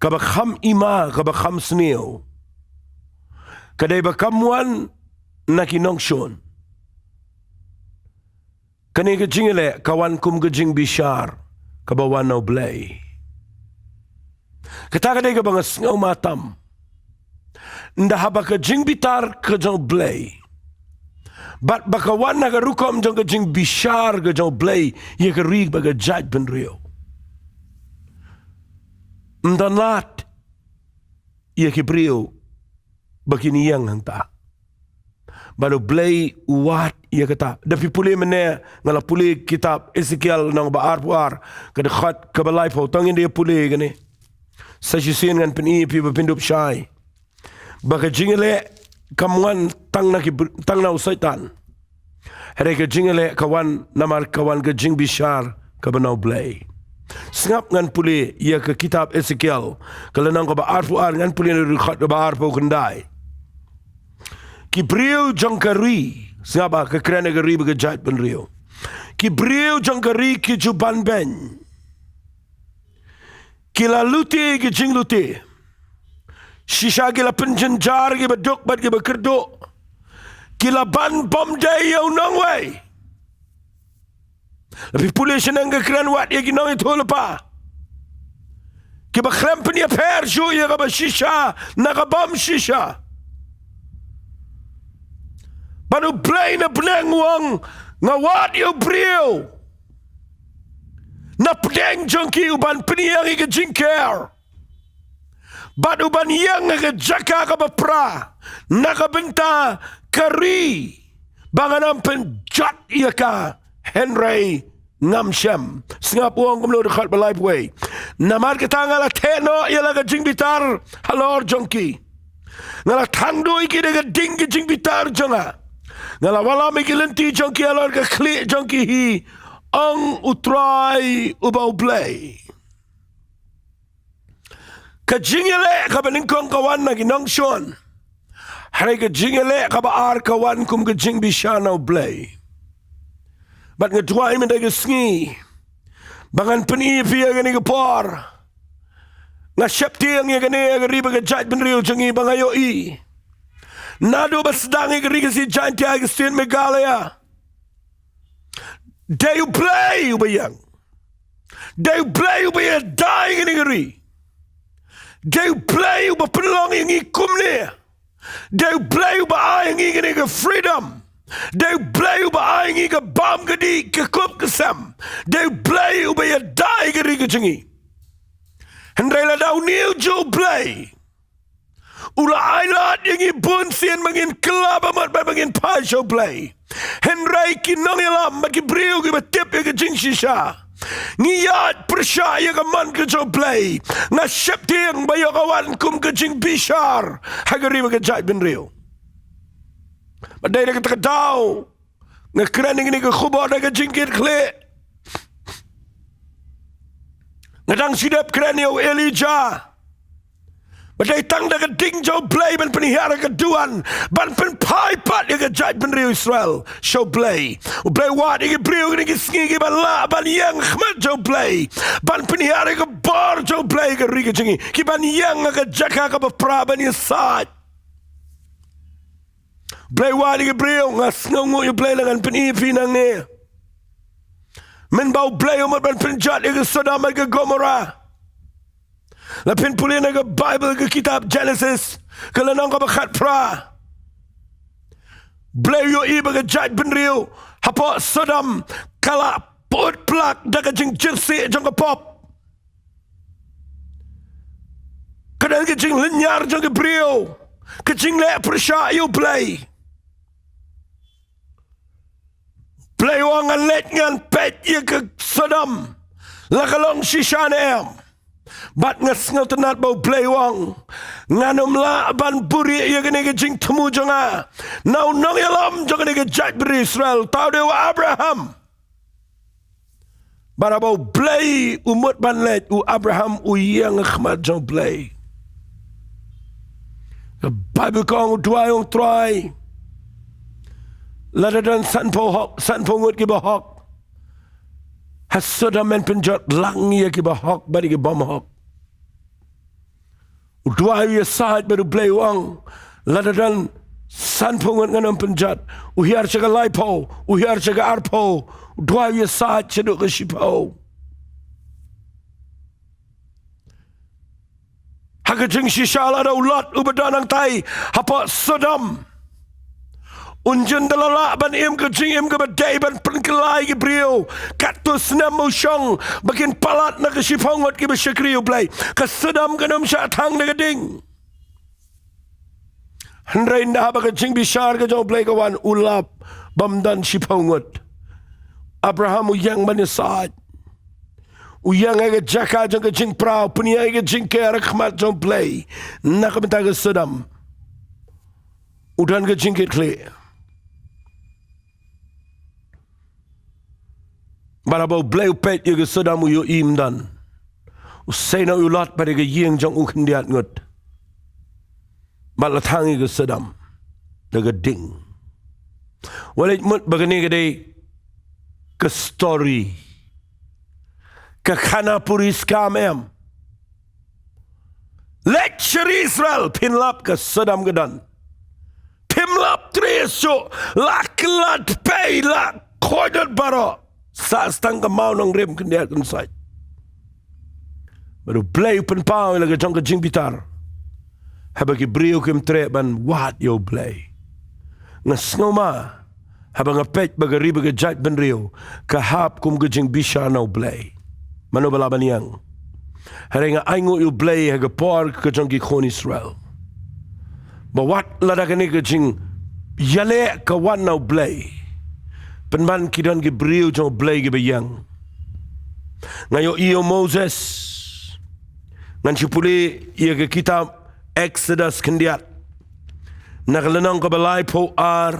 kaba kham ima, kaba kham sniew, ka dei ba kam wan na ki nongshun. Kane ka jingïaleh ka wan kum ka jingbishar kaba wan na U Blei. Kata ka dei kaba nga sngew ma tam. Ynda haba ka jingbitar ka jong U Blei, bad ba ka wan ha ka rukom jong ka jingbishar ka jong U Blei ïa ka ri bad ka jaitbynriew, ym don lad ïa ki briew ba kin ïeng hangta. Bad U Blei u wad ïa kata. Da phi pule mynne, nga la pule kitab Esekiel lynnong ba arphew ar, ka dkhot kaba laiphew. To ngin da pule kane. Sa shisien ngan pyni ïa phi ba phin dup shai ba ka jingïaleh kam wan tang na ki br-, tang na u Soitan. Hynrei ka jingïaleh ka wan namar ka wan ka jingbishar kaba na U Blei. Sngap, ngan pule ïa ka kitab Esekiel, ka lynnong kaba arphew ar, ngan pule na ka dkhot kaba arphew khyndai. Ki briew jong ka ri, sngap ba ka kren ïa ka ri bad ka jaitbynriew. Ki briew jong ka ri ki ju banbeiñ. Ki la lute ki jinglute. Shisha ki la pynjynjar kiba duk bad kiba kyrduh. Ki la ban bym dei ïa u nongwei. La phi pule shaneng ka kren wat ïa ki nongïathuhlypa kiba khlem pynïapher shuh ïa kaba shisha na ka bym shisha. Bad U Blei na bneng u ong, nga wad ïa u briew na pdeng jong ki uban pynïeng ïa ka jingker, bad uban ïeng ha ka jaka kaba pra na ka bynta ka ri, ba ngan ym pynjot ïa ka, hynrei ngam shem. Sngap, u ong kumno, dkhot ba laiphew wei. Namar kata nga la theh noh ïa la ka jingbitar halor jong ki. Nga la thang duh ïa ki da ka ding ka jingbitar jong nga. Nga la wallam ïa ki lynti jong ki halor ka khlieh jong ki hi, ong U Trai uba U Blei. Ka jingïaleh kaba nyngkong ka wan na ki nongshun. Hynrei ka jingïaleh kaba ar ka wan kum ka jingbishar na U Blei. Bad nga duwai mynta ka sngi ba ngan pyni ïa phi ha kane ka por. Nga sheptieng ïa kane, ïa ka ri bad ka jaitbynriew jong ngi, ba nga ïohi Naduh ba sdang ïa ka ri Khasi Jaiñtia ha ka state Meghalaya, dei U Blei uba ïeng. Dei U Blei uba ïada ïa kane ka ri. Dei U Blei uba pynlong ïa ngi kumne. Dei U Blei uba ai ïa ngi kane ka freedom. Dei U Blei uba ai ïa ngi ka bam ka dih, ka kup ka sem. Dei U Blei uba ïada ïa ka ri ka jong ngi. Hynrei lada une u juh U Blei u la ailad ïa ngi bun sien ba ngin kylla ba mut ba ngin phai sha U Blei. Hynrei ki nongïalam bad ki briew kiba tip ïa ka jingshisha, ngi ïaid pyrshah ïa ka mon ka jong U Blei. Nga sheptieng ba ïoh ka wan kum ka jingbishar ha ka ri bad ka jaitbynriew. Bad dei na kata ka daw nga kren ïa kane ka khubor da ka jingkitkhlieh. Nga dang shu dep kren ïa u Elijah. Ba dei tang da ka ding jong U Blei ban pynhiar ïa ka duwan, ban pynphai pat ïa ka jaitbynriew Israel sha U Blei. U Blei wad ïa ki briew kine ki sngi kiba lah ban ïeng ha khmat jong U Blei, ban pynhiar ïa ka bor jong U Blei ha ka ri ka jong ngi, ki ban ïeng ha ka jaka kaba pra ban ïasaid. Blei wad ïa ki briew. Nga sngewnguh ïa U Blei lada ngan pyni ïa phi nangne. Mynba U Blei u mut ban pynjot ïa ka Sodom bad ka Gomorrah, lada phin pule na ka Baibl, ka kitab Genesis, ka lynnong kaba khatphra, U Blei u ïohi ba ka jaitbynriew hapoh Sodom ka la put plak da ka jingjyrsieh jong ka pop. Ka don ka jinglynñiar jong ki briew, ka jingleh pyrshah ïa U Blei. Blei u ong, ngan leit ngan peit ïa ka Sodom la ka long shisha ne em. Bad nga sngewtynnat ba U Blei u ong, ngan ym lah ban buhrieh ïa kane ka jingthmu jong nga na u nongïalam jong kane ka jaitbynriew Israel, uta u dei u Abraham. Bad haba U Blei u mut ban leit, u Abraham u ïeng ha khmat jong U Blei. Ka Baibl ka ong, u duwai, u ong, Trai, lada don sanphew hok, sanphew ngut kiba hok ha Sodom, men pynjot lang ïa kiba hok bad ïa ki bymhok. U duwai, u ïasaid bad U Blei u ong, lada don sanphew ngut ngan ym pynjot. U hiar sha ka laiphew, u hiar sha ka arphew, u duwai, u ïasaid shaduh ka shiphew. Ha ka jingshisha lada u Lot uba don hangtai hapoh Sodom un jin da la lah ban im ka jingim kaba dei ban pynkylla ïa ki briew, katto snem u shong ba kin palat na ka shiphew ngut kiba shakri U Blei, ka Sodom kan ym shah thang da ka ding. Hynrei ynda haba ka jingbishar ka jong U Blei ka wan, u lap bym don shiphew ngut. Abraham u ïeng ban ïasaid. U ïeng ha ka jaka jong ka jingpra, u pynïaid ha ka jingker ha khmat jong U Blei. Na ka bynta ka Sodom u don ka jingkitkhlieh. Bad haba U Blei u peit ïa ka Sodom u ïohi ym don. U sei noh ïa u Lot bad ïa ka ïing jong u khyndiat ngut. Bad la thang ïa ka Sodom da ka ding. Wat leit mut ba kane ka dei ka story, ka khana puri skam, em. Leit sha ri Israel, phin lap ka Sodom ka don. Phim lap trei shuh, la kylla pei, la kordor baroh. Sah tang ka mawnongrim khyndiat kynsoit. Bad U Blei u pynpaw ïa la ka jong ka jingbitar haba ki briew kim treh ban wad ïa U Blei. Nga sngew ma haba nga peit ba ka ri bad ka jaitbynriew ka hap kum ka jingbishar na U Blei. Mano ba lah ban ïeng? Hynrei nga ainguh ïa U Blei ha ka por ka jong ki khun Israel ba wat lada kane ka jingïaleh ka wan na U Blei, pynban ki don ki briew jong U Blei kiba ïeng. Nga ïohi ïa u Moses. Ngan shu pule ïa ka kitab Exodus khyndiat, na ka lynnong kaba laiphew ar.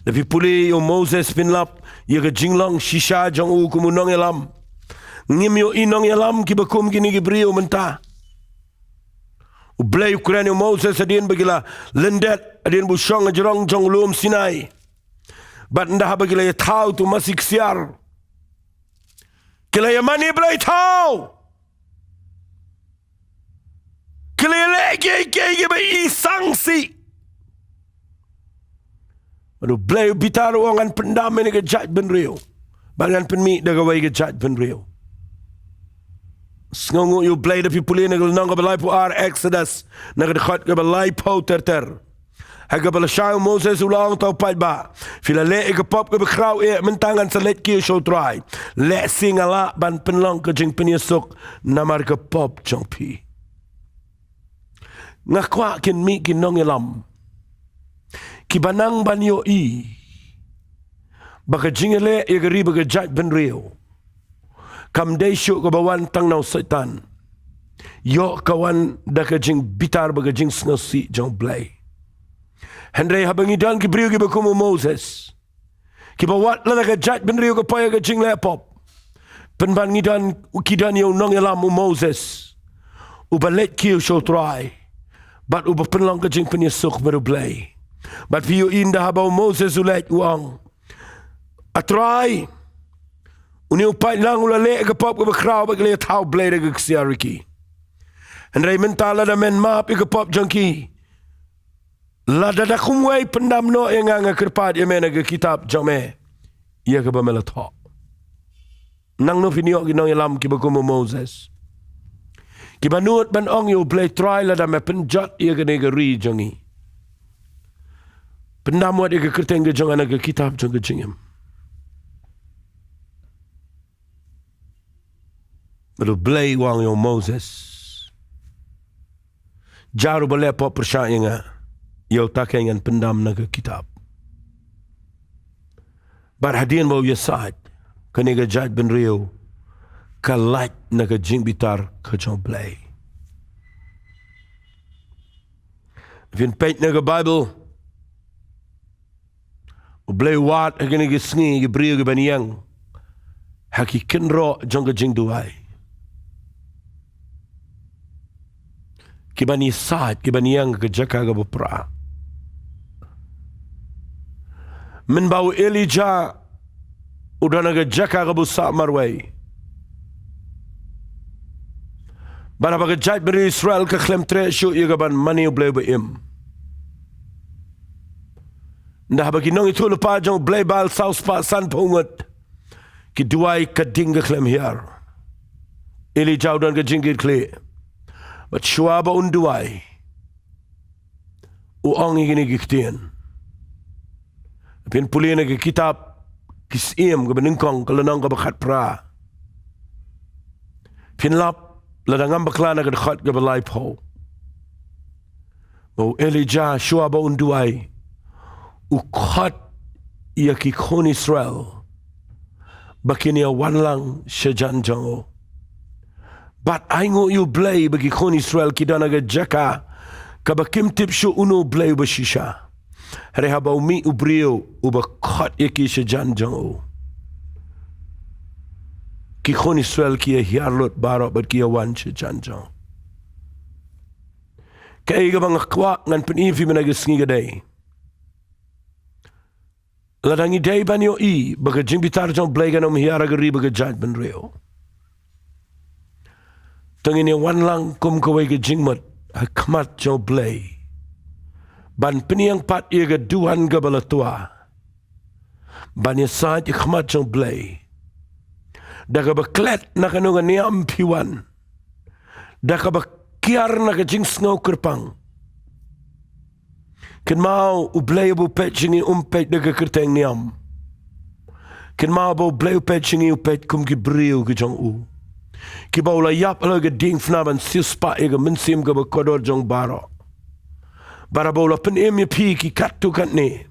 Lada phi pule ïa u Moses, phin lap ïa ka jinglong shisha jong u kum u nongïalam. Ngim ïohi nongïalam kiba kum kine ki briew mynta. U Blei u kren ïa u Moses hadien ba ki la lyndet, hadien ba u shong hajrong jong u lum Sinai. Bad ynda haba ki la ïathaw ïa utu u masi ksiar, ki la ïamane blei thaw. Ki la ïaleh kiei kiei kiba i sangsi. Bad U Blei u bitar u ong, ngan pyndam ïa kane ka jaitbynriew, bad ngan pynmih da kawei ka jaitbynriew. Sngewnguh ïa U Blei, da phi pule na ka lynnong kaba laiphew ar Exodus, na ka dkhot kaba laiphew ter ter. Ha kaba lashai u Moses u la ong, to paidbah, phi la leh ïa ka pop kaba khraw eh, mynta ngan sa leit kiew sha U Trai. Leh shisha, nga lah ban pynlong ka jingpynïasuk namar ka pop jong phi. Nga kwah kin mih ki nongïalam kiba nang ban ïohi ba ka jingïaleh ïa ka ri bad ka jaitbynriew kam dei shuh kaba wan tang na u Soitan. Ïoh ka wan da ka jingbitar bad ka jingsngewsih jong U Blei. Hynrei haba ngi don ki briew kiba kum u Moses, kiba wat lada ka jaitbynriew ka poi ha ka jingleh pop, pynban ngi don, ki don ïa u nongïalam u Moses, uba leit kiew sha U Trai, bad uba pynlong ka jingpynïasuk bad U Blei. Bad phi ïohi ynda haba u Moses u leit, u ong, A Trai, une u paidlang u la leh ïa ka pop kaba khraw bad ka la ïathaw Blei da ka ksiar ïa ki. Hynrei mynta lada men map ïa ka pop jong ki, lada da kumwei, pyndam noh ïa nga, nga kyrpad ïa me na ka kitab jong me ïa kaba me la thoh. Nangno phin ïoh ki nongïalam kiba kum u Moses, kiba nud ban ong ïa U Blei, Trai, lada me pynjot ïa kane ka ri jong ngi, pyndam wat ïa ka kyrteng ka jong nga na ka kitab jong ka jingim. Bad U Blei u ong ïa u Moses, jar uba leh pop pyrshah ïa nga, ïa uta keiñ ngan pyndam na ka kitab. Bad hadien ba u ïasaid, kane ka jaitbynriew ka lait na ka jingbitar ka jong U Blei. Phin peit na ka Baibl, U Blei u wad ha kine ki sngi ki briew kiban ïeng ha ki kynroh jong ka jingduwai, kiban ïasaid, kiban ïeng ha ka jaka kaba pra. Mynba u Elijah u don ha ka jaka kaba sah marwei, bad haba ka jaitbynriew Israel ka khlem treh shuh ïa kaban mane U Blei uba im, ynda haba ki nongïathuhlypa jong U Blei Baal saw spah sanphew ngut ki duwai, ka ding ka khlem hiar. Elijah u don ka jingkitkhlieh, bad shuwa ba un duwai, u ong ïa kine ki ktien. Phin pule na ka kitab Ki Syiem kaba nyngkong, ka lynnong kaba khatphra. Phin lap, lada ngam bakla, na ka dkhot kaba laiphew, ba u Elijah shuwa ba un duwai, u khot ïa ki khun Israel ba kin ïa wan lang sha jan jong u. Bad ainguh ïa U Blei ba ki khun Israel ki don ha ka jaka kaba kim tip shuh uno U Blei uba shisha. Hynrei haba u mih u briew uba khot ïa ki sha jan jong u, ki khun Israel ki ïa hiar lut baroh bad ki ïa wan sha jan jong u. Kaei kaba nga kwah ngan pyni ïa phi mynta ka sngi ka dei, lada ngi dei ban ïohi ba ka jingbitar jong U Blei kan ym hiar ha ka ri bad ka jaitbynriew, to ngin ïa wan lang kum kawei ka jingmut ha khmat jong U Blei, ban pynïeng pat ïa ka duwan kaba la twa, ban ïasaid ha khmat jong U Blei da kaba klet na kano ka niam phi wan, da kaba kiar na ka jingsngew kyrpang. Kynmaw, U Blei uba peit sha ngi um peit da ka kyrteng niam. Kynmaw ba U Blei u peit sha ngi, u peit kum ki briew ki jong u, kiba u la ïap halor ka diengphna ban siewspah ïa ka mynsiem kaba kordor jong baroh. Bad haba u la pynim ïa phi ki katto katne,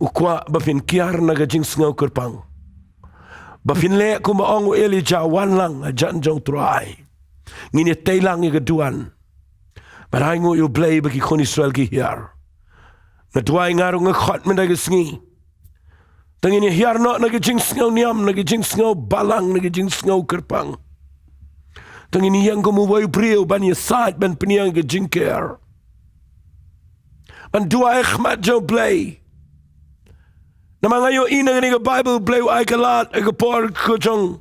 u kwah ba phin kiar na ka jingsngew kyrpang, ba phin leh kumba ong u Elijah, wan lang ha jan jong U Trai. Ngin ïa tei lang ïa ka duwan. Bad ainguh ïa U Blei ba ki khun Israel ki hiar. Nga duwai, nga ruh nga khot mynta ka sngi, to ngin ïa hiar noh na ka jingsngew niam, na ka jingsngew balang, na ka jingsngew kyrpang. To ngin ïeng kum uwei u briew ban ïasaid, ban pynïeng ïa ka jingker, ban duwai ha khmat jong U Blei. Namar nga ïohi na kane ka Baibl, U Blei u ai ka lad ha ka por ka jong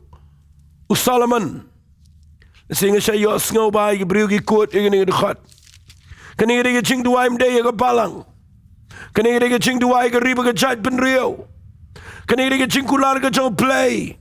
u Solomon. Lehse nga shait ïohsngew ba ki briew ki kut ïa kane ka dkhot. Kane ka dei ka jingduwai ym dei ïa ka balang. Kane ka dei ka jingduwai ka ri bad ka jaitbynriew. Kane ka dei ka jingkular ka jong U Blei.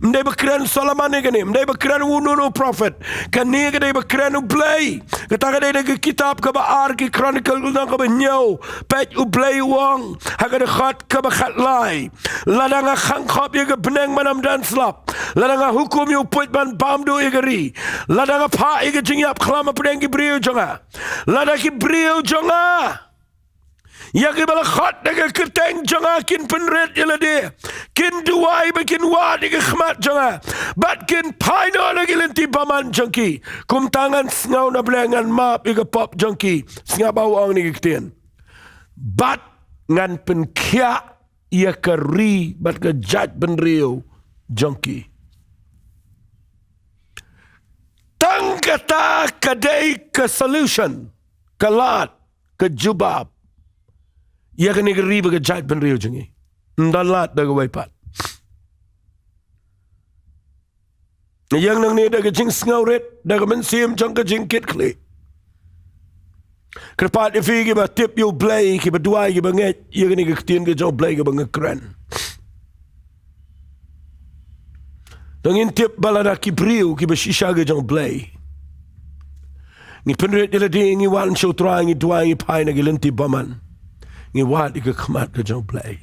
Ym dei ba kren Solomon ïa kane, ym dei ba kren uno uno u prophet. Kane ka dei ba kren U Blei. Kata ka dei na ka kitab kaba ar ki Chronicle lynnong kaba hynñiew. Peit U Blei u ong ha ka dkhot kaba khatlai: Lada nga khang khop ïa ka bneng ban ym don slap, lada nga hukum ïa u puit ban bam duh ïa ka ri, lada nga phah ïa ka jingïap khlam hapdeng ki briew jong nga, lada ki briew jong nga, ïa kiba la khot da ka kyrteng jong nga, kin pynrit ïa lade, kin duwai bad kin wad ïa ka khmat jong nga, bad kin phai noh na ki lynti bymman jong ki, kumta ngan sngew na bneng, ngan map ïa ka pop jong ki. Sngap ba u ong kine ki ktien: Bad ngan pynkhiah ïa ka ri bad ka jaitbynriew jong ki. Tang kata ka dei ka solution, ka lad, ka jubab ïa kane ka ri bad ka jaitbynriew jong ngi. Ym don lad da kawei pat. Ïeng nangne da ka jingsngewrit, da ka mynsiem jong ka jingkitkhlieh. Kyrpad ïa phi kiba tip ïa U Blei, kiba duwai, kiba ngeit ïa kane ka ktien ka jong U Blei kaba nga kren. To ngin tip ba lada ki briew kiba shisha ka jong U Blei, ngi pynrit ïa lade, ngi wan sha U Trai, ngi duwai, ngi phai na ki lynti bymman, ngi wad ïa ka khmat ka jong U Blei.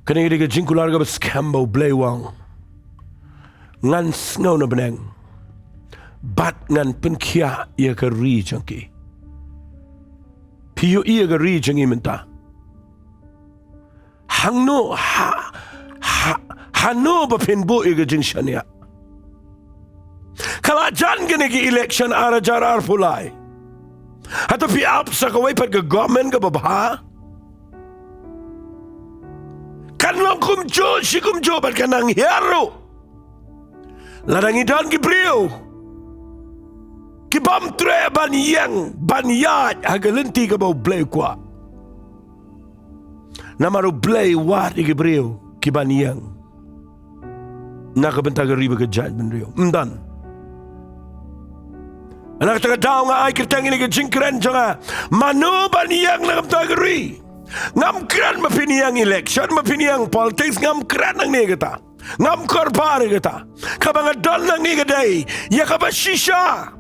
Kane ka dei ka jingkular kaba skhem ba U Blei u ong: Ngan sngew na bneng, bad ngan pynkhiah ïa ka ri jong ki. Phi ïohi ïa ka ri jong ngi mynta? Hangno, ha, ha, hano ba phin buh ïa ka jingshaniah? Ka la jan kane ka election ar hajar arphew lai. Hato phi ap sa kawei pat ka government kaba bha? Kan long kumjuh shi kumjuh bad kan nang hiar ruh lada ngi don ki briew ki bym treh ban ïeng, ban ïaid ha ka lynti kaba U Blei u kwah. Namar U Blei u wad ïa ki briew ki ban ïeng na ka bynta ka ri bad ka jaitbynriew. Ym don. Na kata ka daw nga ai kyrteng ïa kane ka jingkren jong nga: Mano ban ïeng na ka bynta ka ri? Ngam kren ba phin ïeng election, ba phin ïeng politics, ngam kren nangne kata. Ngam kyrpad ïa kata. Kaba nga don nangne ka dei ïa kaba shisha,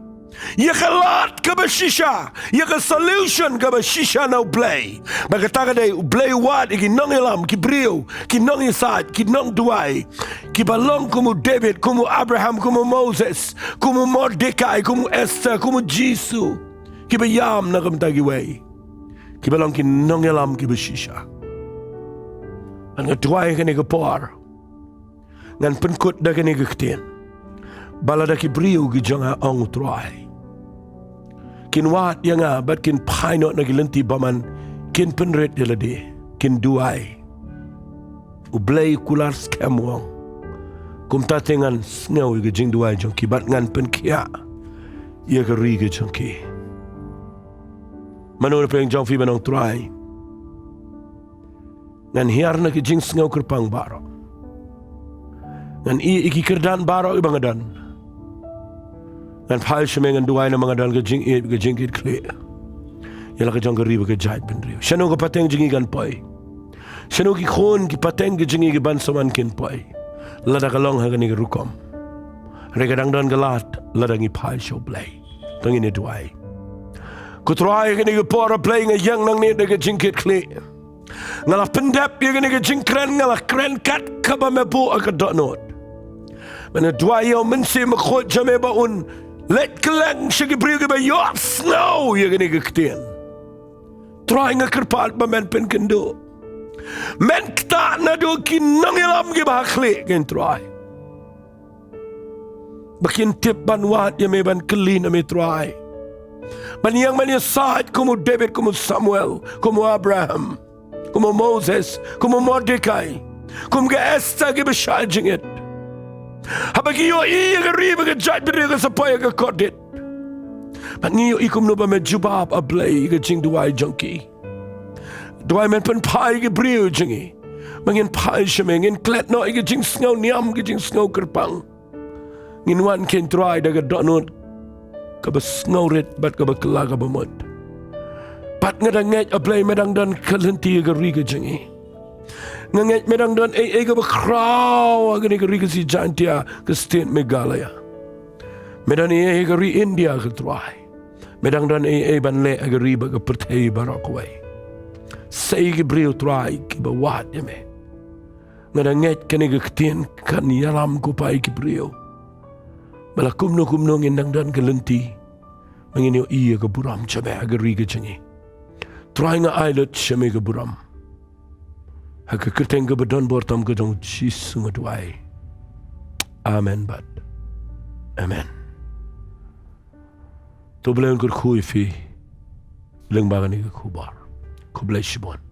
ïa ka lad kaba shisha, ïa ka solution kaba shisha na U Blei. Ba kata ka dei U Blei u wad ïa ki nongïalam, ki briew, ki nongïasaid, ki nongduwai, kiba long kum u David, kum u Abraham, kum u Moses, kum u Mordekai, kum u Esther, kum u Jisu, kiba ïam na ka bynta kiwei, kiba long ki nongïalam kiba shisha. Bad nga duwai ha kane ka por, ngan pynkut da kane ka ktien, ba lada ki briew ki jong nga, ong U Trai, kin wad ïa nga bad kin phai noh na ki lynti bymman, kin pynrit ïa lade, kin duwai, U Blei u kular skhem u ong: Kumta te ngan sngew ïa ka jingduwai jong ki bad ngan pynkhiah ïa ka ri ka jong ki. Mano na pdeng jong phi ban ong: Trai, ngan hiar na ki jingsngew kyrpang baroh, ngan ïeh ïa ki kyrdan baroh kiba nga don, ngan phai sha me, ngan duwai namar nga don ka jingïeit, ka jingkitkhlieh ïa la ka jong ka ri bad ka jaitbynriew. Shano ka pateng jong ngi kan poi? Shano ki khun, ki pateng ka jong ngi kiban sa wan kin poi lada ka long ha kane ka rukom? Hynrei ka dang don ka lad lada ngi phai sha U Blei. To ngin ïa duwai. Ko Trai, ha kane ka por, A Blei, nga ïeng nangne da ka jingkitkhlieh. Nga la pyndep ïa kane ka jingkren, nga la kren kat kaba me buh ha ka dohnud. Bad nga duwai ïa U Mynsiem Bakhuid jong me ba un leit kylleng sha ki briew kiba ïohsngew ïa kane ka ktien. Trai, nga kyrpad ba men pynkynduh, men ktah naduh ki nongïalam kiba ha khlieh kein, Trai, ba kin tip ban wad ïa me, ban kylli na me, Trai, ban ïeng ban ïasaid kum u David, kum u Samuel, kum u Abraham, kum u Moses, kum u Mordekai, kum ka Esther kiba shah jingit. Haba ki ïohi ïa ka ri bad ka jaitbynriew ka sa poi ha ka kordit, bad ngi ïohi kumno ba me jubab, A Blei, ïa ka jingduwai jong ki. Duwai men pynphai ïa ki briew jong ngi ba ngin phai sha me, ngin klet noh ïa ki jingsngew niam, ki jingsngew kyrpang. Ngin wan kein, Trai, da ka dohnud kaba sngewrit bad kaba kylla, kaba mut. Pat nga dang ngeit, A Blei, me dang don ka lynti ha ka ri ka jong ngi. Nga ngeit me dang don ei ei kaba khraw ha kane ka ri ka Jaintia, ka state Meghalaya. Me don ei ei ha ka ri India, ko Trai. Me dang don ei ei ban leh ha ka ri bad ka pyrthei baroh kawei. Sei ki briew, Trai, kiba wad ïa me. Nga dang ngeit kane ka ktien kan ïalam, ko Pa, ïa ki briew. Ba la kumno kumno ngin dang don ka lynti, ba ngin ïohi ïa ka burom jong me ha ka ri ka jong ngi. Trai, nga ai lut sha me ka burom. Ha ka kyrteng kaba don bor tam ka jong U Jisu nga duwai. Amen bad amen. To U Blei un kyrkhu ïa phi lyngba kane ka khubor. Khublei shibun.